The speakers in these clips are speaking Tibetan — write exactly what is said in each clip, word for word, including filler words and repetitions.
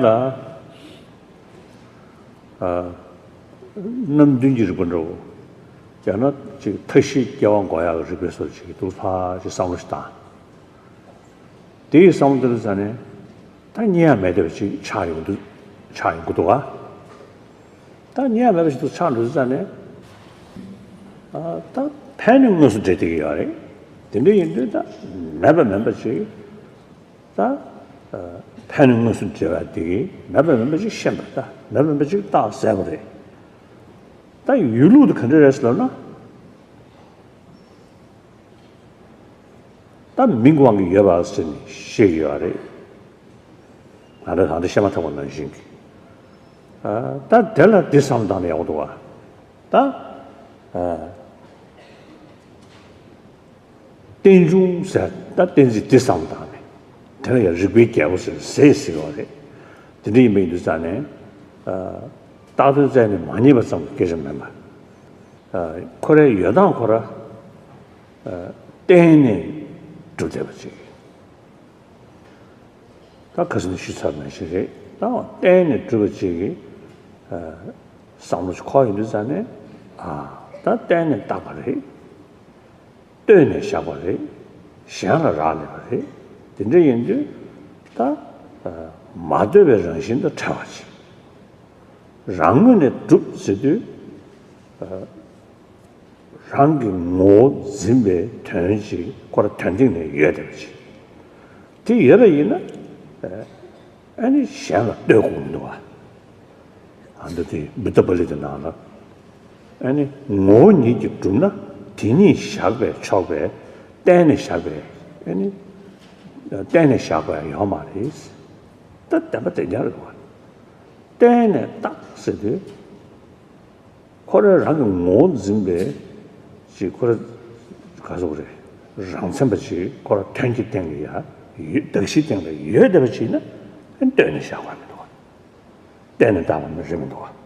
ལ། ཨ། རྣམ་བདུན་གྱི་རིག་པ་འདྲ་བོ། ཡང་ན་ཅིག་མཐའ་བཞི་སྐྱེ་བ་འགོག་ཡག་གི་རིག་པའི་སོགས་ཅིག་འདུག་ཕར་ཅིག་བསམ་བློ་ཞིག་བཏང་། དེའི་བསམ་བློ་དེ་ལ་ཙ་ནས། ད་རྙེད་ཡག་མེད་བསྡད་པ་ཅིག་ཆགས་ཡོང་དུས། ཆགས་ཡོང་གི་འདུག་ག་ད་རྙེད་ཡག་མེད་པ་ཞིག་ཏུ་ཆགས་འགྲོ་དུས་ཙ་ནས། ཨ། ད་ཕན་ནི་དངོས་སུ་འབྲེལ་བསྡད་ཀྱི་ཡོད་རེད། དེ་འདྲ་ཡིན་དུས་ད་མེད་པ་མིན་པ་ཅིག་ད། ཨ། ཕན་ནི་དངོས་སུ་འབྲེལ་བ་དེ་གིས་མེད་པ་མིན་པ་ཅིག་ཤེས་པ། ད་མེད་པ་མིན་པ་ཅིག་རྟགས་གསལ་པོ་རེད། ད་ཡོད་ལུགས་དེ་ག་འདྲ་རེད་ཟེར་ལབ་ན། ད་མིང་གི་དབང་གིས་ཡོད་པ་ཟེར་ནས་བཤད་ཀྱི་ཡོད་རེད། ང་རང་ད་ལྟ་བཤད་མ་ཐག་པ་ནང་བཞིན་གྱི། ཨ། ད་དེ་ལ་འདི་བསམ་བློ་བཏང་ན་ཡག་པོ་འདུག་ག་ད། ཨ། རྟེན་འབྱུང་ཟེར། ད་གཏན་ཚིགས་འདི་བསམ་བློ་བཏང་ནས། དེ་ལ་ཡང་རིག་པའི་རྒྱལ་པོ་ཟེར་ཟེར་ཟེར་བ་རེད། དེ་འདྲ་ཡིན་པ་ཡིན་དུས་ཙ་ནས། ཨ། རྟགས་དོན་རྩད་ནས་མ་རྙེད་པ་ཙམ་གྱི་སྐད་ཆ་མིན་པ། ཨ། ཁོ་རའི་ཡོད་སྟངས་ཁོ་ར། ཨ། གཏན་ནས་གྲུབ་བསྡད་པ་ཅིག་ད་ཁ་སང་ནས་ཞུས་ཚར་ནང་བཞིན་རེད། ད་གཏན་ནས་གྲུབ་པ་ཅིག་གི། ཨ། བསམ་བློ་ཞིག་འཁོར་ཡོང་དུས་ཙ་ནས། ཨ། ད་གཏན་ནས་བཏགས་པ་རེད། བཏོན་ནས་བཞག་པ་རེད། གཞན་ལ་རག་ལས་པ་རེད། དེ་འདྲ་ཡིན་དུས་ད། ཨ། མ་ལྟོས་པའི་རང་བཞིན་དང་བྲལ་བ་ཅིག་རང་ངོས་ནས་གྲུབ་ཟེར་དུས། ཨ། རང་གི་ངོ་བོ་འཛིན་པའི་དོན་ཅིག་ཁོ་ར་དོན་སྟེང་ནས་ཡོད་བསྡད་པ་ཅིག་དེ་ཡོད་པ་ཡིན་ན། ཨ་ནི་གཞན་ལ་ལྟོས་དགོས་མི་འདུག་ག་ཨ། འདི་དེ་བུདྡྷ་པཱ་ལི་ཏའི་ནང་ལ། ཨ་ནི་ངོ་བོ་ཉིད་ཀྱིས་གྲུབ་ན་དེ་ཉིད་བཞག་པས་ཆོག་པས། གཏན་ནས་བཞག་པས། ཨ་ནི་གཏན་ནས་བཞག་པ་ཡང་ཡོད་མ་རེད། ད་བདེན་པ་བདེན་རྐྱང་རེད་བ། གཏན་ནས་བཏགས་ཟེར་དུས། ཁོ་རང་རང་གི་ངོ་བོ་འཛིན་པའི་ཅིག་ཁོ་རང་ག་ཟེར་དགོས་རེད། རང་མཚན་པ་ཅིག་ཁོ་རང་དོན་གྱི་སྟེང་ལ་ཡ་ཡོད། གདགས་གཞིའི་སྟེང་ལ་ཡོད་བསྡད་པ་ཅིག་ན་ཨ་ནི་བཏོན་ནས་བཞག་པ་མི་འདུག་ག་གཏན་ནས་བཏགས་པ་མི་རེད་མི་འདུག་ག་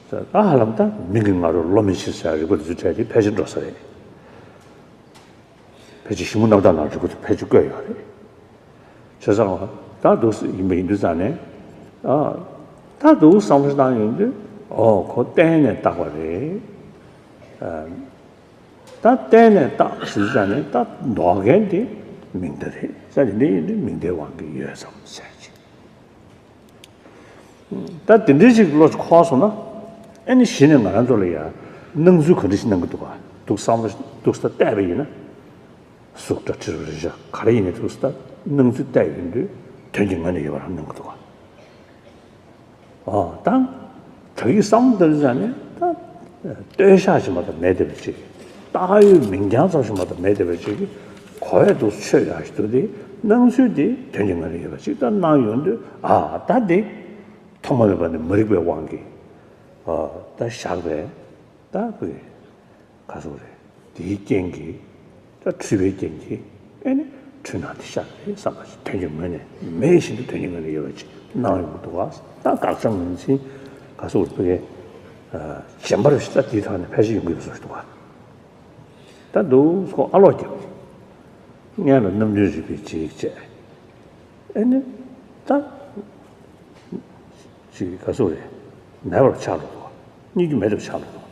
ད་ཧ་ལམ་ད་མིང་གི་ང་རོ་བློ་མི་ཕྱིན་ཟེར་རིག་པ་དེ་ཚོའི་གྲས་དེ་ཕལ་ཆེར་འགྲོ་ས་རེད། ཕལ་ཆེར་ཞིབ་མོ་རྣམ་དག་ནང་རིག་པ་དེ་ཕལ་ཆེར་བཀོད་ཡོད་རེད། བྱས་ཙང་ད་འདུག་ཡིན་པ་ཡིན་དུས་ཙང་ནས། ཨ། ད་འདུག་བསམ་བློ་བཏང་ཡོང་དུས། ཨོ། ཁོ་གཏན་ནས་བཏགས་པ་རེད། ཨ། ད་གཏན་ནས་བཏགས་ཟེར་དུས་ཙང་ནས་ད་འདོགས་མཁན་དེ་མིང་བརྡ་རེད། ས་དེ་འདྲ་ཡིན་དུས་མིང་བརྡའི་དབང་གིས་ཡོད་བསམ་ཟེར་གྱི། ད་དེ་འདྲའི་ཞིག་བློ་འཁོར་སོང་ན། ཨ་ནི་གཞི་ནས་ང་རང་ཚོ་ལ་ཡང་སྣང་ཚུལ་ག་འདྲ་ཞིག་སྣང་གི་འདུག་ག་འདུག་བསམ་བློ་འདུག་ས་བལྟས་པ་ཡིན་ན། གཟུགས་སྒྲ་དྲི་རོ་རེག་བྱ་ག་རེ་ཡིན་ནའི་འདུག་ས་སྣང་ཚུལ་བལྟས་ཡོང་དུས་དོན་གྱི་ངོས་ནས་ཡོད་པ་རང་སྣང་གི་འདུག་ག་ཨ། ད་ད་གིན་བསམ་བློ་བཏང་ཙང་ནས་ད་ལྟོས་བཞག་ཅིག་མ་གཏོགས་མེད་བསྡད་པ་ཅིག་བཏགས་ཡོད་མིང་རྐྱང་ཙམ་ཞིག་མ་གཏོགས་མེད་བསྡད་པ་ཅིག་གོ་བས་འདུག་ཆོས་ཡག་ཞིག་འདུག་དེ་སྣང་ཚུལ་དེ་དོན་གྱི་ངོས་ནས་ཡོད་པ་ཅིག་ད་སྣང་ཡོང་དུས། ཨ། ད་དེ་ཐོག་མ་མེད་པ་ནས་མ་རིག་པའི་དབང་གིས། ཨ། ད་བཞག་པས། ད་བུ་ག་ཟེར་དགོས་རེད། དེའི་རྐྱེན་གྱིས། ད་འཁྲུལ་པའི་རྐྱེན་གྱིས། ཨེ་ནི་འཁྲུལ་སྣང་དེ་ཤར་རེད་བསམ་པ་ཞིག་དོན་གྱི་ངོས་ནས་མེད་བཞིན་དུ་དོན་གྱི་ངོས་ནས་ཡོད་པ་ཅིག་སྣང་ཡོང་གི་འདུག་ག་ད་དགག་བྱ་ངོས་འཛིན་ག་ཟེར་དགོས་རེད། བུ་གའི་གཞན་པར་ཞིག་ད་དེའི་ཐོག་ནས་ཕལ་ཆེར་ཡོང་གི་ཡོད་པའི་བཟོ་ཞིག་འདུག་ག་ད་འདུག་ཁོ་ཨ་ལོག་རྒྱབ། སྔོན་ལ་རྣམ་བདུན་རིག་པའི་རྗེས་བཅད། ཨེ་ནི་ད། ཅིག་ག་ཟེར་དགོས་རེད། མེད་པར་ཆགས་འགྲོ་འདུག་རྙེད་རྒྱུ་མེད་པར་ཆགས་འགྲོ་འདུག་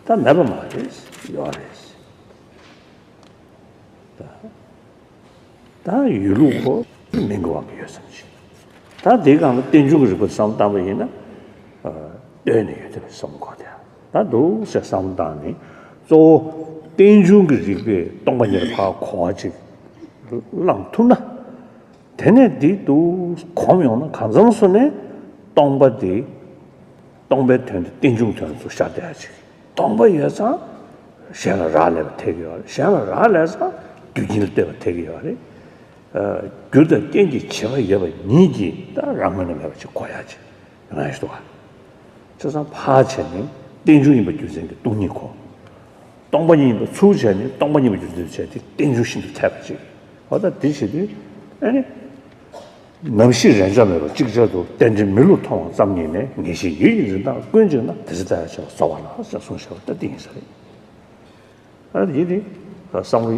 ད་མེད་པ་མ་རེད། ཡོད་རེད། ད་ད་ཡོད་ལུགས་ཁོ་མིང་གི་དབང་གིས་ཡོད་ཙམ་ཞིག་ད་དེའི་སྒང་ལ་རྟེན་འབྱུང་གི་རིགས་པ་བསམ་བློ་བཏང་པ་ཡིན་ན། ཨ། ལྟོས་ནས་ཡོད་བསྡད་པའི་བསམ་བློ་འཁོར་དེ། ད་འདུག་སེ་བསམ་བློ་བཏང་ནས་གཙོ་བོ་རྟེན་འབྱུང་གི་རིགས་པས་སྟོང་པ་ཉིད་ལ་ཕར་གོ་བ་ཅིག་བླངས་ཐུབ་ན། དེ་ནས་འདི་འདུག་གོམས་ཡོང་ན་གང་འཚམ་སོང་ནས་སྟོང་པ་དེ། སྟོང་པའི་དོན་དེ་རྟེན་འབྱུང་དོན་དུ་ཤར་བསྡད་ཡ་ཅིག་སྟོང་པ་ཡོད་ཙང་གཞན་ལ་རག་ལས་པ་ཐེག་གི་ཡོད་རེད། གཞན་ལ་རག་ལས་ཙང་རྒྱུ་རྐྱེན་ལ་ལྟོས་པ་ཐེག་གི་ཡོད་རེད། ཨ། རྒྱུ་དང་རྐྱེན་གྱི་བྱེད་པ་ཡོད་པ་ཉིད་ཀྱིས་ད་རང་ངོས་ནས་མེད་པ་ཅིག་གོ་ཡ་ཅིག་ཡོང་ཡ་ཞིག་འདུག་ག་བྱས་ཙང་ཕར་བྱས་ནས་རྟེན་འབྱུང་ཡིན་པ་རྒྱུ་མཚན་གྱིས་སྟོང་ཉིད་གོ། སྟོང་པ་ཉིད་ཡིན་པ་ཚུར་བྱས་ནས་སྟོང་པ་ཉིད་པ་རྒྱུ་མཚན་བྱས་ཏེ་རྟེན་འབྱུང་ཤིན་ཏུ་འཐད་པ་ཅིག་འོ་ད་འདི་བྱེད་དུས་ཨ་ནི། ནམ་ཞིག་རེག་བྱ་མེད་པར་ཅིག་ཅར་དུ་རྟེན་འབྲེལ་མི་བསླུ་མཐོང་བ་ཙམ་ཉིད་ནས་ངེས་ཤེས་ཡིད་ཀྱི་འཛིན་སྟངས་ཀུན་བྱུང་ན་དེ་ཚེ་ལྟ་བའི་ཆེ་བ་རྫོགས་པ་ལགས་ཟེར་གསུངས་བཞག་པ་ད་འདི་ཡིན་ས་རེད། ཨ་ཡིན་ཏེ། བསམ་བློ་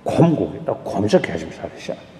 གོམས་དགོས་ཀྱི་ད་གོམས་ཆ་གལ་ཆེན་པོ་ཆགས་རེད་ཤག